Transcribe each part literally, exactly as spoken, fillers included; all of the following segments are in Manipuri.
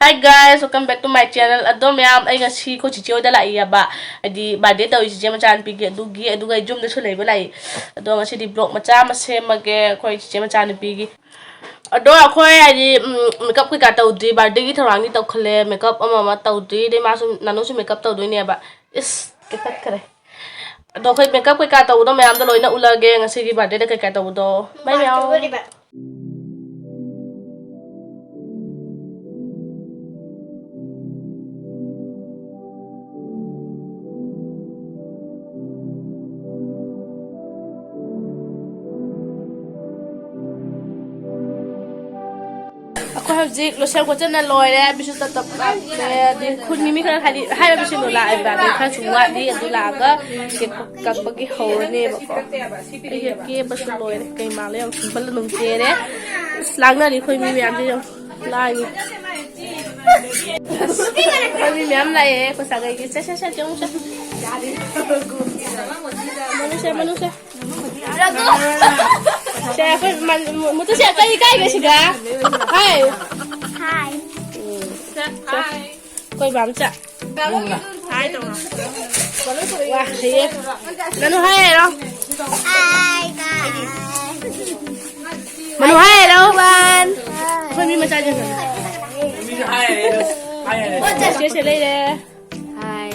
Hi guys, welcome back to my channel. ꯑꯗꯣ ꯃꯌꯥꯝ, ꯑꯩ ꯉꯁꯤ ꯑꯩꯈꯣꯏ ꯆꯤꯆꯦ ꯍꯣꯏꯗ ꯂꯥꯛꯏꯌꯦꯕ, ꯍꯥꯏꯗꯤ ꯕꯥꯔꯗꯦ ꯇꯧꯏ ꯆꯤꯆꯦ ꯃꯆꯥꯅꯨꯄꯤꯒꯤ, ꯑꯗꯨꯒꯤ, ꯑꯗꯨꯒ ꯑꯩ ꯌꯨꯝꯗꯁꯨ ꯂꯩꯕ ꯂꯥꯛꯏ꯫ ꯑꯗꯣ ꯉꯁꯤꯗꯤ ꯕ꯭ꯂꯣꯛ ꯃꯆꯥ ꯑꯃ ꯁꯦꯝꯃꯒꯦ ꯑꯩꯈꯣꯏ ꯆꯤꯆꯦ ꯃꯆꯥꯅꯨꯄꯤꯒꯤ꯫ ꯑꯗꯣ ꯑꯩꯈꯣꯏ ꯍꯥꯏꯗꯤ ꯃꯦꯀꯞ ꯀꯩꯀꯥ ꯇꯧꯗ꯭ꯔꯤ, ꯕꯥꯔꯗꯦꯒꯤ ꯊꯧꯔꯥꯡꯗꯤ ꯇꯧꯈꯠꯂꯦ, ꯃꯦꯀꯞ ꯑꯃ ꯑꯃ ꯇꯧꯗ꯭ꯔꯤ꯫ ꯑꯗꯩ ꯃꯥꯁꯨ, ꯅꯥꯅꯨꯁꯨ ꯃꯦꯀꯞ ꯇꯧꯗꯣꯏꯅꯦꯕ꯫ ꯏꯁ, ꯀꯦꯈꯠꯈ꯭ꯔꯦ꯫ ꯑꯗꯣ ꯑꯩꯈꯣꯏ ꯃꯦꯀꯞ ꯀꯩꯀꯥ ꯇꯧꯕꯗꯣ ꯃꯌꯥꯝꯗꯣ ꯂꯣꯏꯅ ꯎꯠꯂꯒꯦ ꯉꯁꯤꯒꯤ ꯕꯥꯔꯗꯦꯗ ꯀꯩꯀꯥ ꯇꯧꯕꯗꯣ꯫ ꯕꯥꯏ ꯃꯌꯥꯝ꯫ ꯑꯩꯈꯣꯏ ꯍꯧꯖꯤꯛ ꯂꯣꯏꯁꯟ ꯈꯣꯠꯆꯟꯅ ꯂꯣꯏꯔꯦ꯫ ꯕꯤꯁꯨ ꯇꯞ ꯇꯞ ꯂꯥꯛꯂꯦ꯫ ꯑꯗꯩ ꯈꯨꯟꯒꯤ ꯃꯤ ꯈꯔ ꯍꯥꯏꯗꯤ ꯍꯥꯏꯔꯕꯁꯤꯡꯗꯣ ꯂꯥꯛꯑꯦꯕ꯫ ꯑꯗꯩ ꯈꯔꯁꯨ ꯋꯥꯠꯂꯤ꯫ ꯑꯗꯨ ꯂꯥꯛꯑꯒ ꯀꯦꯛ ꯀꯛꯄꯒꯤ ꯍꯧꯔꯅꯦꯕꯀꯣ꯫ ꯑꯩꯁꯦ ꯀꯦꯕꯁꯨ ꯂꯣꯏꯔꯦ꯫ ꯀꯩ ꯃꯥꯜꯂꯦ ꯌꯦꯡꯉꯨ꯫ ꯁꯤꯝꯄꯜ ꯑꯗꯨꯝ ꯀꯦꯔꯦ꯫ ꯑꯁ, ꯂꯥꯡꯅꯔꯤ ꯑꯩꯈꯣꯏ ꯃꯤ ꯃꯌꯥꯝꯁꯦ ꯌꯦꯡꯉꯨ꯫ ꯂꯥꯡꯉꯤ꯫ ꯑꯩꯈꯣꯏ ꯃꯤ ꯃꯌꯥꯝ ꯂꯥꯛꯑꯦ꯫ ꯑꯩꯈꯣꯏ ꯁꯥꯒꯩꯒꯤ꯫ ꯁꯦ, ꯁꯦ, ꯁꯦ, ꯆꯪꯉꯨ, ꯁꯦ꯫ ꯃꯅꯨꯡꯁꯦ, ꯃꯅꯨꯡꯁꯦ꯫ ꯁꯦ, ꯑꯩꯈꯣꯏ ꯃꯟ-, ꯃꯨ-, ꯃꯨꯠꯇꯨ ꯁꯦ, ꯀꯔꯤ ꯀꯥꯏꯒꯦ ꯁꯤꯗ? ꯍꯥꯏ꯫ ꯍꯥꯏ꯫ ꯎꯝ꯫ ꯁꯦ, ꯑꯩꯈꯣꯏ ꯕꯥꯝꯆꯥ꯫ ꯍꯥꯏ ꯇꯧꯔꯣ꯫ ꯋꯥ, ꯍꯩꯌꯦ꯫ ꯅꯅꯨ ꯍꯥꯏ ꯍꯥꯏꯔꯣ꯫ ꯍꯥꯏ, ꯍꯥꯏ꯫ ꯃꯅꯨ ꯍꯥꯏ ꯍꯥꯏꯔꯣ꯫ ꯑꯩꯈꯣꯏ ꯃꯤ ꯃꯆꯥꯁꯤꯡꯁꯦ꯫ ꯆꯦ, ꯆꯦ ꯂꯩꯔꯦ꯫ ꯍꯥꯏ꯫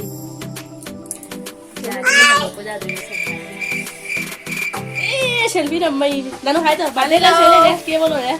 ꯑꯦ, ꯁꯦꯜꯐꯤꯅ ꯃꯩ꯫ ꯅꯅꯨ ꯍꯥꯏ ꯇꯧꯔꯣ꯫ ꯕꯥꯂꯦ ꯂꯥꯛꯁꯦ ꯂꯩꯔꯦ꯫ ꯀꯦꯕ ꯂꯣꯏꯔꯦ꯫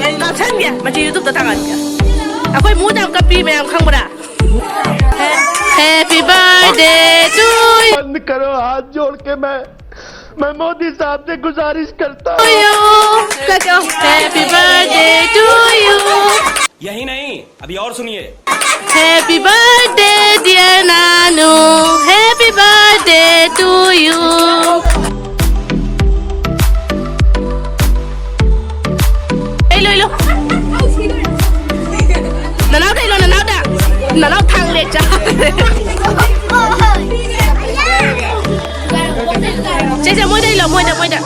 ꯀꯥꯞꯁꯟꯒꯦ, ꯃꯁꯤ YouTube ꯊꯥꯒꯠꯀꯦ꯫ ꯑꯩꯈꯣꯏ ꯃꯨꯗ ꯌꯥꯝ ꯀꯞꯄꯤ ꯃꯌꯥꯝ ꯈꯪꯕ꯭ꯔꯥ? Happy birthday to you. बंद करो, हाथ जोड़ के मैं, मैं मोदी साहब से गुजारिश करता हूँ। Happy birthday to you. यही नहीं, अभी और सुनिए। Happy birthday, dear Nanu. Happy birthday to you. Ilo, ilo. Nanau da, ilo, nanau da. Nanau thang le cha. Che, che, moida ilo, moida, moida.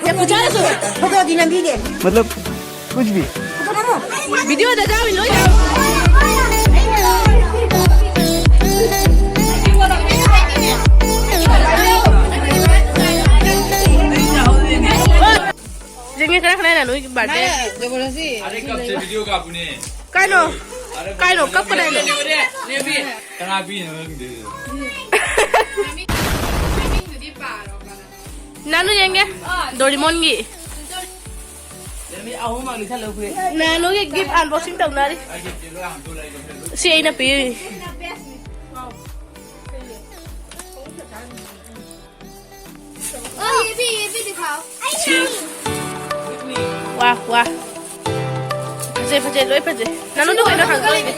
ꯌꯥ, ꯈꯨꯠꯁꯥꯗꯁꯨ ꯐꯣꯇꯣꯗꯤ ꯅꯝꯕꯤꯗꯦ꯫ मतलब कुछ भी। ꯚꯤꯗꯤꯑꯣꯗ ꯌꯥꯎꯏ ꯂꯣꯏ ꯌꯥꯎꯏ꯫ ꯌꯦꯡꯒꯦ, ꯀꯅꯥ ꯀꯅꯥꯅꯣ ꯅꯣꯏꯒꯤ ꯕꯥꯔꯗꯦ? ꯃꯥꯅ ꯖꯕꯔꯗꯁꯇꯤ꯫ ꯑꯗꯩ ꯀꯞꯁꯦ ꯚꯤꯗꯤꯑꯣ ꯀꯥꯞꯄꯨꯅꯦ꯫ ꯀꯥꯏꯅꯣ? ꯀꯥꯏꯅꯣ? ꯀꯞꯀꯗꯥꯏꯅꯣ? ꯀꯅꯥ ꯄꯤꯅꯣ ꯈꯪꯗꯦ꯫ ꯃꯃꯤꯡꯗꯨꯗꯤ ꯄꯥꯔꯣ꯫ ꯅꯥꯅꯨ ꯌꯦꯡꯒꯦ꯫ ꯗꯣꯔꯤꯃꯣꯟꯒꯤ꯫ ꯅꯥꯅꯨꯒꯤ gift unboxing ꯇꯧꯅꯔꯤ꯫ ꯁꯤ ꯑꯩꯅ ꯄꯤꯔꯤ꯫ ओ, ये भी, ये भी दिखाओ। ꯋꯥ, ꯋꯥ꯫ ꯐꯖꯩ, ꯐꯖꯩ, ꯂꯣꯏ ꯐꯖꯩ꯫ ꯅꯥꯅꯨꯗꯣ ꯀꯩꯅꯣ ꯍꯥꯡꯗꯣꯛꯏꯅꯦ꯫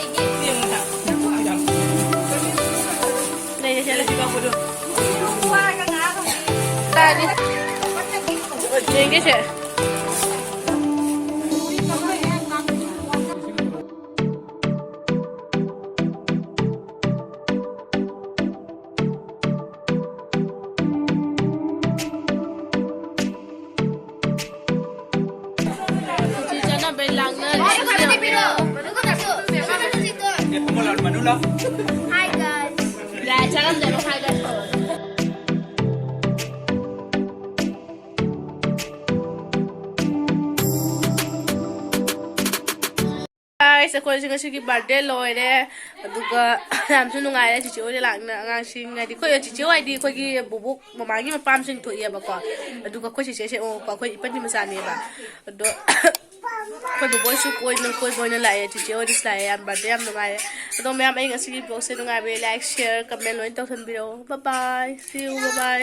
ꯂꯩꯔꯦ, ꯁꯦ, ꯂꯩꯔꯦ꯫ ꯇꯥꯅꯤ꯫ ꯌꯦꯡꯒꯦꯁꯦ꯫ ꯆꯥꯅꯕꯩ ꯂꯥꯡꯅꯔꯤ꯫ Hi, guys. ꯌꯥꯔꯦ, ꯆꯥꯔꯝꯗꯦ, hi, guys ꯇꯧꯔꯣ꯫ ꯑꯩꯁꯦ ꯑꯩꯈꯣꯏꯁꯦ ꯉꯁꯤꯒꯤ ꯕꯥꯔꯗꯦ ꯂꯣꯏꯔꯦ꯫ ꯑꯗꯨꯒ ꯌꯥꯝꯁꯨ ꯅꯨꯡꯉꯥꯏꯔꯦ꯫ ꯆꯤꯆꯦ ꯍꯣꯏꯗ ꯂꯥꯛꯅ ꯑꯉꯥꯡꯁꯤꯡ, ꯍꯥꯏꯗꯤ ꯑꯩꯈꯣꯏ ꯆꯤꯆꯦ ꯍꯣꯏꯗꯤ ꯑꯩꯈꯣꯏꯒꯤ ꯕꯣꯕꯣꯛ ꯃꯃꯥꯒꯤ ꯃꯄꯥꯝꯁꯤꯡ ꯊꯣꯛꯑꯦꯕꯀꯣ꯫ ꯑꯗꯨꯒ ꯑꯩꯈꯣꯏ ꯆꯤꯆꯦꯁꯦ ꯑꯃꯨꯛꯀꯣ ꯑꯩꯈꯣꯏ ꯏꯄꯟꯒꯤ ꯃꯆꯥꯅꯦꯕ꯫ ꯑꯗꯣ ꯑꯩꯈꯣꯏ ꯕꯣꯕꯣꯏꯁꯨ ꯀꯣꯏꯅ ꯀꯣꯏꯕ ꯑꯣꯏꯅ ꯂꯥꯛꯑꯦ, ꯆꯤꯆꯦ ꯍꯣꯏꯗꯁꯨ ꯂꯥꯛꯑꯦ꯫ ꯌꯥꯝ ꯕꯥꯔꯗꯦ ꯌꯥꯝ ꯅꯨꯡꯉꯥꯏꯔꯦ꯫ ꯑꯗꯣ ꯃꯌꯥꯝ, ꯑꯩ ꯉꯁꯤꯒꯤ ꯕ꯭ꯂꯣꯒꯁꯦ ꯅꯨꯡꯉꯥꯏꯕ ꯂꯥꯏꯛ, ꯁꯤꯌꯔ, ꯀꯃꯦꯟ ꯂꯣꯏꯅ ꯇꯧꯁꯟꯕꯤꯔꯛꯑꯣ꯫ Bye bye, see you, bye bye꯫